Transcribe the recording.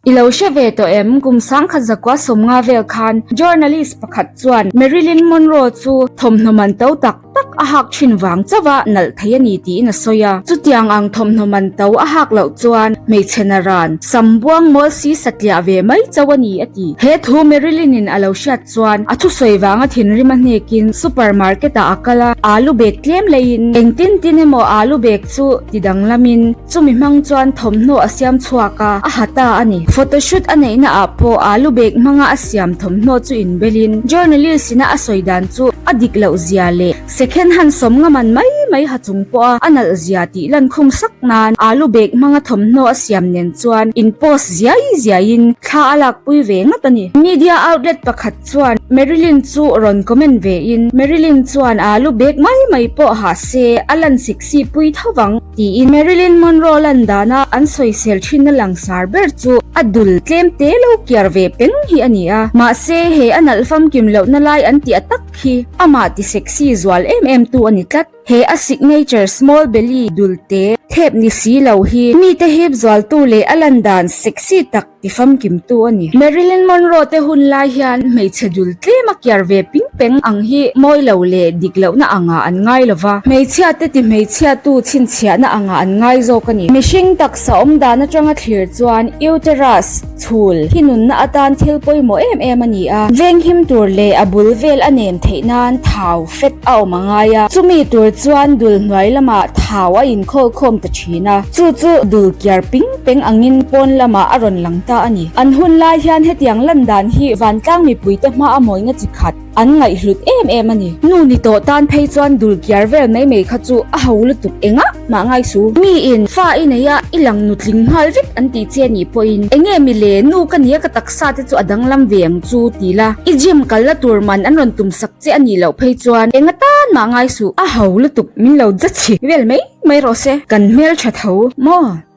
I lo hre ve tawh em? Kum 1950 vel khan journalist pakhat chuan Marilyn Monroe chu thawmhnaw man to tak tak a hak thin vang chauh a nalh thei a ni tiin a sawi a. Chutiang ang thawmhnaw man to a hak loh chuan hmeichhe naran sam buang mawl si satliah ve mai chauh a ni a ti. He thu Marilyn in a lo hriat chuan a thusawi vanga thinrim a hnekin supermarket ah a kal a, alu bag tlem leiin engtin tin emaw alu bag chu ti danglamin Chumi hmang chuan thawmhnaw a siam chhuak a, a ha ta a ni. Photoshoot a neihna ah pawh alu bag hmanga a siam thawmhnaw chu inbelin journalist ina a sawi dan chu a dik loh zia leh second hand sawm nga man mai mai ha chung pawha a nalh zia tih lan khum sak nan alu bag hmanga thawmhnaw a siam nen chuan in post ziai ziaiin thla a lakpui ve ngat a ni. Media outlet pakhat chuan Marilyn chu rawn comment ve in Marilyn chuan alu bag mai mai pawh ha se a lan sexy pui tho vang. Tiin Marilyn Monroe lan dana an sawisel thinna langsar ber chu a dul tlem te lo kiar ve peng hi a ni a, mahse he a nalh famkim lohna lai an tih a tak hi amah ti sexy zual em em tu a ni tlat. He a signature small belly dul te thep ni si lo hi mite hip zualtu leh a lan dan sexy tak Ti famkimtu a ni. Marilyn Monroe te hun lai hian hmeichhe dul tlem a kiar ve ping peng ang hi mawi lo leh dik lohna angah an ngai lo va, hmeichhia te ti hmeichhiatu chhinchhiahna angah an ngai zawk a ni. Mihring taksa awm dan atanga thlir chuan uterus, chhul, hi nunna atan thil pawimawh em em a ni a, venghim tur leh a bul vel a nem theih nan thau, fat, a awm a ngai a, chumi tur chuan dul hnuai lamah thau a inkhawlkhawm ta thin a, chu chu dul kiar ping Peng angin pawn lamah a rawn lang ta a ni. An hun lai hian hetiang lan dan hi vantlang mipuite hma a mawina chi khat an ngaihhlut em em a ni. Nu ni tawh tan phei chuan dul kiar vel mai mai kha chu a ho lutuk engah mah ngai su. Mi in fa i nei a, i lang nutling nghal vek an tih che nih pawhin enge mi le nu ka nia ka taksa te chu a danglam ve ang chu ti la, i gym kal la tur man an rawn tum sak che a nih loh phei chuan enga tan mah ngai su. A ho lutuk min lo judge vel mai mai rawh se. Kan hmeltha tho maw?